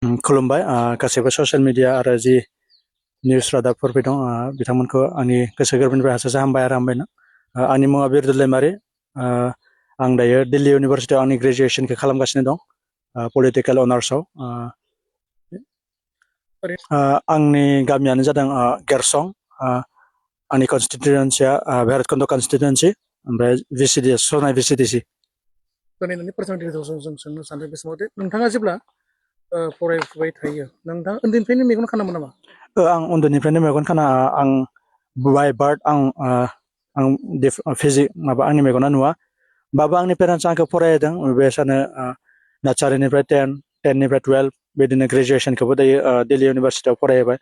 खुलुमबाय गासैबो social media आरो जि निउस रादाबफोर दं बिथांमोनखौ आंनि गोसो गोरबोनिफ्राय हाजासे हामबाय आरो हामबायना आंनि मुङा बिरदुल दैमारि आं दायो दिल्ली इउनिभारसिटियाव आंनि ग्रेजुवेसनखौ खालामगासिनो दं पलिटिकेल अनार्सआव आंनि गामियानो जादों गेरसं आंनि कनस्टिटुयेन्सिया भैरबकुंड कनस्टिटुयेन्सि ओमफ्राय VCDS सनाय VCDC दिनैनि पार्सनेलिटिखौ जों सोंनो सानदों बे समाव नोंथाङा जेब्ला फरायफुबाय थायो नोंथाङा उन्दैनिफ्रायनो मेगन खानामोन नामा? आं उन्दैनिफ्रायनो मेगन खाना आं बाय बार्थ आं फिजिक माबा आंनि मेगना नुवा बाबा आंनि पेरेन्टस आंखौ फरायहोदों बेसानो नार्सारिनिफ्राय 10निफ्राय 12 बिदिनो ग्रेजुवेसनखौबो दायो दिल्ली इउनिभारसिटियाव फरायहोबाय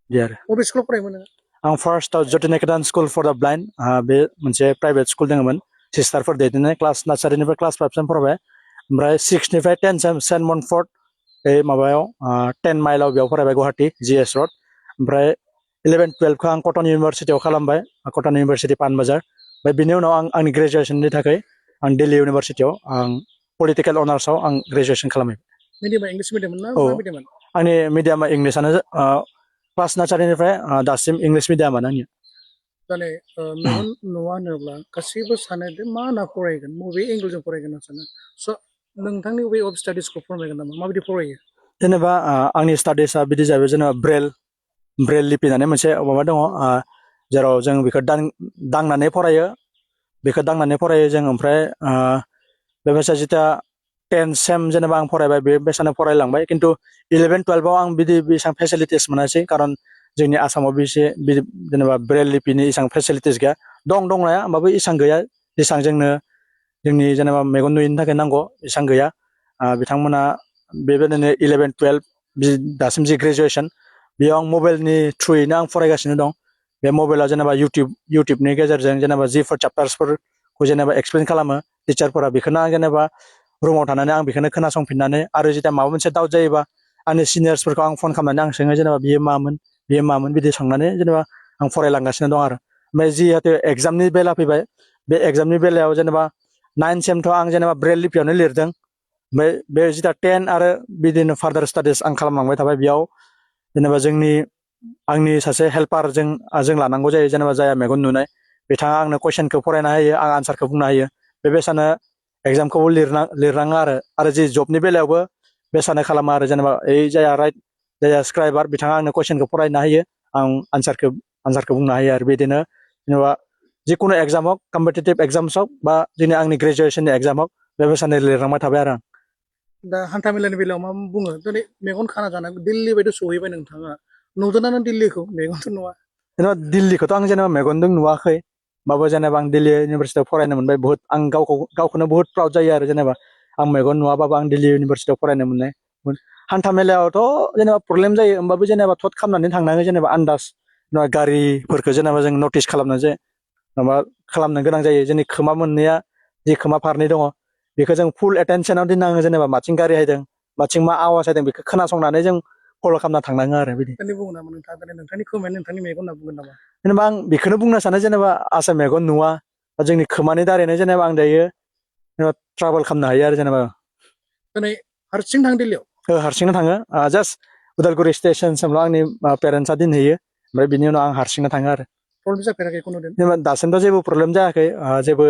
बिदि आरो बबे स्कुलाव फरायोमोन नोङो? आं फार्स्टआव जतिनिकेतन स्कुल फर द ब्लाइन्ड बे मोनसे प्राइभेट स्कुल दङमोन सिस्टारफोर दैदेननाय क्लास नार्सारिनिफ्राय क्लास 5सिम फरायबाय ओमफ्राय 6निफ्राय 10सिम सेन्ट मनफर्ट बे माबायाव 10 माइलाव बेयाव फरायबाय गुवाहाटी GS रड ओमफ्राय 11 12खौ आं कटन इउनिभारसिटियाव खालामबाय कटन इउनिभारसिटि पानबाजार ओमफ्राय बिनि उनाव आंनि ग्रेजुवेसननि थाखाय आं दिल्ली इउनिभारसिटियाव आं पलिटिकेल अनार्सआव आं ग्रेजुवेसन खालामो। मिडियामा इंलिश मिडियाममोन ना मा मिडियाममोन? आंनि मिडियामा इंलिसानो क्लास नार्सारिनिफ्राय दासिम इंलिश मिडियामानो आंनिया। दाने मेगन नुवा होनोब्ला गासैबो सानो दे मा होनना फरायगोन बबे एंगेलजों फरायगोन होनना सानो स' नोंथांनि वे अफ स्टाडिसखौ फोरमायगोन नामा माबायदि फरायो? जेनेबा आंनि स्टाडिसआ बिदि जाहैबाय जेनेबा ब्रेल लिपि होननानै मोनसे माबा दङ जेराव जों बेखौ दांनानै फरायो जों ओमफ्राय बेबायसा जिथा 10 सेम जेनेबा आं फरायबाय बे बेसानो फरायलांबाय खिन्थु 11 12आव आं बिदि बेसेबां फेसिलिटिस मोनासै खारन जोंनि आसामाव बेसे जेनेबा ब्रेल लिपिनि एसेबां फेसिलिटिस गैया दंनाया होमबाबो एसेबां गैया जेसेबां जोंनि जेनेबा मेगन नुयिनि थाखाय नांगौ एसेबां गैया बिथांमोना बेबायदिनो 11 12 दासिम जि ग्रेजुवेसन बेयाव आं मबाइलनि थ्रुयैनो आं फरायगासिनो दं बे मबाइलाव जेनेबा इउटुबनि गेजेरजों जेनेबा जिफोर चेप्टार्सफोरखौ जेनेबा एक्सप्लेन खालामो टिचारफोरा बेखौनो जेनेबा रुमाव थानानै आं बेखौनो खोनासंफिननानै आरो जेब्ला माबा मोनसे डाउट जायोबा आंनि सिनियर्सफोरखौ आं फन खालामनानै आं सोङो जेनेबा बियो मामोन बिदि सोंनानै जेनेबा आं फरायलांगासिनो दं आरो ओमफ्राय जिहेतु एग्जामनि बेला फैबाय बे एग्जामनि बेलायाव जेनेबा 9 सेमथ' आं जेनेबा ब्रेल लिपियावनो लिरदों ओमफ्राय बे जिथा 10 आरो बिदिनो फार्दार स्टाडिस आं खालामलांबाय थाबाय बेयाव जेनेबा आंनि सासे हेल्पार जों लानांगौ जायो जेनेबा जायहा मेगन नुनाय बिथाङा आंनो कुइसनखौ फरायना होयो आं आनसारखौ बुंना होयो बेबायसानो एग्जामखौबो लिरनाङो आरो जि जबनि बेलायावबो बेसानो खालामो आरो जेनेबा जायहा स्क्राइबार बिथाङा आंनो कुइसनखौ फरायना होयो आं आनसारखौ बुंना होयो आरो बिदिनो जेनेबा जिखुनु एग्जामाव कम्पिटिटिभ एग्जाम्सआव बा आंनि ग्रेजुवेसननि एग्जामाव बेबायसानो लिरलांबाय थाबाय आरो आं दा हान्था मेलानि बेलायाव मा बुङो दिनै मेगन खाना जानाय दिल्ली बायदि सहैबाय नोंथाङा नुदोंना नों दिल्लीखौ मेगनथ' नुवा जेनेबा दिल्लीखौथ' आं जेनेबा मेगनजों नुवाखै होमबाबो जेनेबा आं दिल्ली इउनिभारसिटियाव फरायनो मोनबाय बहुत आं गावखौनो बहुत प्राउड जायो आरो जेनेबा आं मेगन नुवाबाबो आं दिल्ली इउनिभारसिटियाव फरायनो मोननाय हान्था मेलायावथ' जेनेबा प्रब्लेम जायो होमबाबो जेनेबा थट खालामनानै थांनाङो जेनेबा आन्दाज गारिफोरखौ जेनेबा जों नटिस खालामनो माबा खालामनो गोनां जायो जोंनि खोमा मोननैया जि खोमा फारनै दङ बेखौ जों फुल एटेनसनाव दोननाङो जेनेबा माथिं गारि हायदों माथिं मा आवाज हायदों बेखौ खोनासंनानै जों फल' खालामना थांनाङो आरो बिदि बुङो नामा नोंथाङा नोंथांनि खोमायानो नोंथांनि मेगन होनना बुंगोन नामा? जेनेबा आं बेखौनो बुंनो सानो जेनेबा आसा मेगन नुवा जोंनि खोमानि दारैनो जेनेबा आं दायो ट्राभेल खालामनो हायो आरो जेनेबा दिनै हारसिं थां दिल्लीयाव हारसिंनो थाङो जास्ट उदालगुरि स्टेसनसिमल' आंनि पेरेन्टसा दोनहैयो ओमफ्राय बिनि उनाव आं हारसिंनो थाङो आरो प्रब्लेम जाफेराखै खुनु दिन जेनेबा दासिमथ' जेबो प्रब्लेम जायाखै जेबो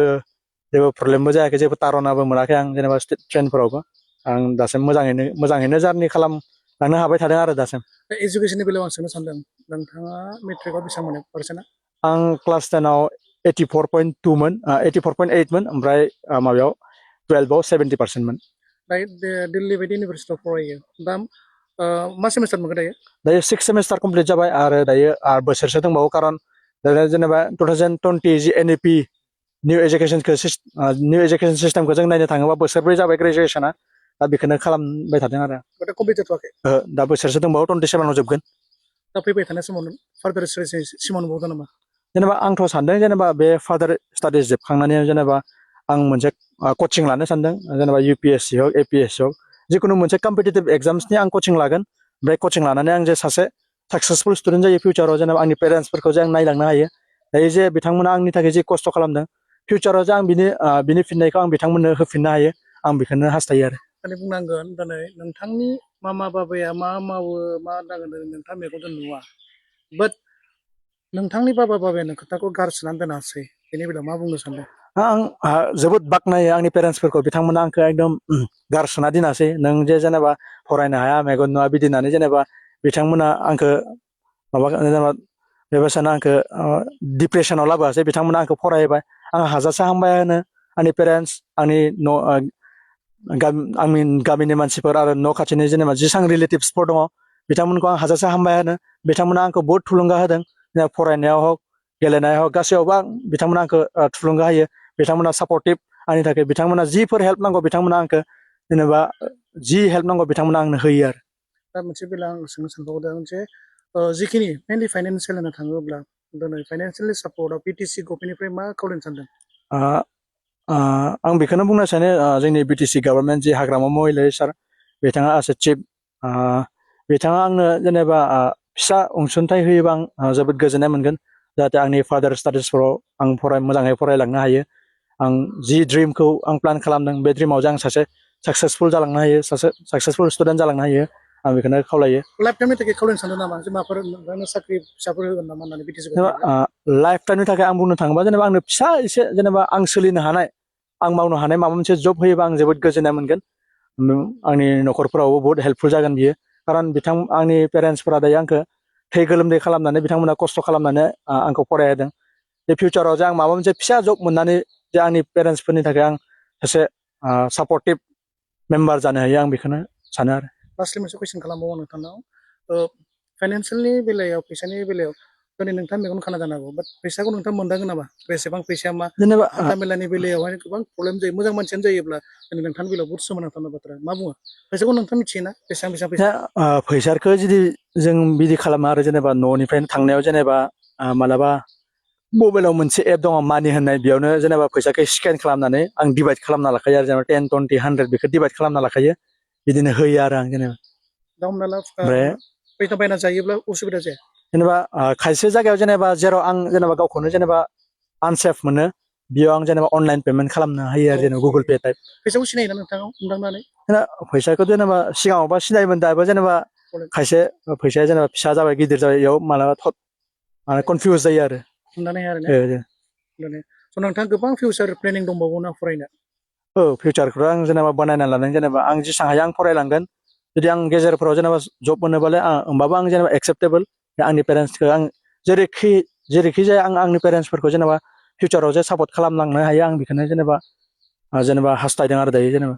प्रब्लेमबो जायाखै जेबो तारनाबो मोनाखै आं जेनेबा ट्रेनफोरावबो आं दासिम मोजाङैनो जारनि खालामलांनो हाबाय थादों आरो दासिम एजुकेसननि बेलायाव आं सोंनो सानदों नोंथाङा मेट्रिकआव बेसेबां मोनो पारसेन्टआ? आं क्लास 10आव 84.2मोन 84.8मोन ओमफ्राय माबायाव 12आव 70%मोन दिल्ली बायदि इउनिभारसिटियाव फरायो दा मा सेमिस्टार मोनखो दायो 6 सेमिस्टार कमप्लिट जाबाय आरो दायो बोसोरसे दंबावो खारन जेनेबा 2020 जि NEP निउ एजुकेसन सिस्टेमखौ जों नायनो थाङोबा बोसोरब्रै जाबाय ग्रेजुवेसना दा बेखौनो खालामबाय थादों आरो कमप्लिट जाथ'वाखै दा बोसोरसे दंबावो 27आव जोबगोन दा फैबाय थानाय समाव फार्दार स्टाडिस सिमां नुबावदों नामा? जेनेबा आंथ' सानदों जेनेबा बे फार्दार स्टाडिस जोबखांनानै जेनेबा आं मोनसे कचिं लानो सानदों जेनेबा UPSC हक APSC हक जिखुनु मोनसे कम्पिटिटिभ एग्जाम्सनि आं कचिं लागोन ओमफ्राय कचिं लानानै आं जे सासे साक्सेसफुल स्टुडेन्ट जायो फिउचाराव जेनेबा आंनि पेरेन्टसफोरखौ जे आं नायलांनो हायो दायो जे बिथांमोना आंनि थाखाय जे खस्थ' खालामदों फिउचाराव जे आं बिनि फिननायखौ आं बिथांमोननो होफिननो हायो आं बेखौनो हास्थायो आरो बुंनांगोन दिनै नोंथांनि मामा बाबाया मा मावो मा दाङो नोंथाङा मेगनजों नुवा बाट नोंथांनि बाबा बाबायानो खोथाखौ गारसोनानै दोनासै बेनि बेलायाव मा बुंनो सानदों? जोबोद बाख्नायो आंनि पेरेन्टसफोरखौ बिथांमोना आंखौ एकदम गारसोना दिनासै नों जे जेनेबा फरायनो हाया मेगन नुवा बिदि होननानै जेनेबा बिथांमोना आंखौ माबा जेनेबा बेबायसानो आंखौ डिप्रेसनाव लाबोआसै बिथांमोना आंखौ फरायबाय आं हाजासे हामबाय होनो आंनि पेरेन्टस आंनि आंनि गामिनि मानसिफोर आरो न' खाथिनि जेनेबा जेसां रिलेटिभसफोर दङ बिथांमोनखौ आं हाजासे हामबाय होनो बिथांमोना आंखौ बहुत थुलुंगा होदों फरायनायाव हक गेलेनायाव हक गासैयावबो बिथांमोना आंखौ थुलुंगा होयो बिथांमोना सापर्टिभ आंनि थाखाय बिथांमोना जिफोर हेल्प नांगौ बिथांमोना आंखौ जेनेबा जि हेल्प नांगौ बिथांमोना आंनो होयो आरो दा मोनसे बेला आं सोंनो सानबावदों जे जिखिनि मेनलि फाइनान्सियेल होननो थाङोब्ला दिनै फाइनान्सियेलि सापर्टआव बिटिसि गभर्नमेन्टनिफ्राय मा खावलायनो सानदों? आं बेखौनो बुंनो सानो जोंनि बिटिसि गभर्नमेन्ट जि हाग्रामा महिलारि सार बिथाङा एस ए चिफ बिथाङा आंनो जेनेबा फिसा अनसुंथाइ होयोबा आं जोबोद गोजोननाय मोनगोन जाहाथे आंनि फार्दार स्टाडिसफोराव आं मोजाङै फरायलांनो हायो आं जि ड्रिमखौ आं प्लान खालामदों बे ड्रिमाव जे आं सासे साक्सेसफुल जालांनो हायो सासे साक्सेसफुल स्टुडेन्ट जालांनो हायो आं बेखौनो खावलायो। लाइफ टाइमनि थाखाय खावलायनो सानदों नामा जे माफोर नोंथांनो साख्रि फिसाफोर होगोन नामा होननानै बिटिसि गभर्नमेन्टआ? लाइफ टाइमनि थाखाय आं बुंनो थाङोबा जेनेबा आंनो फिसा एसे जेनेबा आं सोलिनो हानाय आं मावनो हानाय माबा मोनसे जब होयोबा आं जोबोद गोजोननाय मोनगोन आंनि न'खरफोरावबो बहुत हेल्पफुल जागोन बियो खारन आंनि पेरेन्टसफोरा दायो आंखौ थै गोलोमदै खालामनानै बिथांमोना खस्थ' खालामनानै आंखौ फरायहोदों बे फिउचाराव जे आं माबा मोनसे फिसा जब मोननानै जे आंनि पेरेन्टसफोरनि थाखाय आं सासे सापर्टिभ मेम्बार जानो हायो आं बेखौनो सानो आरो। लास्टलि मोनसे कुइसन खालामबावो नोंथांनाव फाइनान्सियेलनि बेलायाव फैसानि बेलायाव दिनै नोंथाङा मेगन खाना जानो हागौ बाट फैसाखौ नोंथाङा मोनदाङो नामा बेसेबां फैसाया मा जेनेबा हान्था मेलानि बेलायावहाय गोबां प्रब्लेम जायो मोजां मानसियानो जायोब्ला दिनै नोंथांनि बेलायाव बहुत सोमोनांथाव बाथ्रा मा बुङो फैसाखौ नोंथाङा मिथियोना बेसेबां बेसेबां फैसा? फैसाखौ जुदि जों बिदि खालामो आरो जेनेबा न'निफ्रायनो थांनायाव जेनेबा मालाबा मबाइलाव मोनसे एप दङ मानि होननाय बेयावनो जेनेबा फैसाखौ स्केन खालामनानै आं डिभाइड खालामना लाखायो आरो जेनेबा 10, 20, 100 बेखौ डिभाइड खालामना लाखायो बिदिनो होयो आरो आं जेनेबा दा हमना ला ओमफ्राय फैसा बायना जायोब्ला उसुबिदा जाया? जेनेबा खायसे जायगायाव जेनेबा जेराव आं जेनेबा गावखौनो जेनेबा आनसेफ मोनो बेयाव आं जेनेबा अनलाइन पेमेन्ट खालामनो हायो आरो जेनेबा गुगोल पे टाइप फैसाखौ सिनायोना नोंथाङा हमदांनानै? फैसाखौ जेनेबा सिगाङावबा सिनायोमोन दाबो जेनेबा खायसे फैसाया जेनेबा फिसा जाबाय गिदिर जाबाय बेयाव मालाबा कनफिउस जायो आरो हमदांनो हाया आरोना नोंथाङा गोबां फिउचार प्लेनिं दंबावो ना फरायनो? फिउचारखौ आं जेनेबा बानायना लादों जेनेबा आं जेसेबां हायो आं फरायलांगोन जुदि आं गेजेरफोराव जेनेबा जब मोनोबालाय होमबाबो आं जेनेबा एक्सेप्टेबोल आंनि पेरेन्टसखौ आं जेरैखि जाया आं आंनि पेरेन्टसफोरखौ जेनेबा फिउचाराव जे सापर्ट खालामलांनो हायो आं बेखौनो जेनेबा हास्थायदों आरो दायो जेनेबा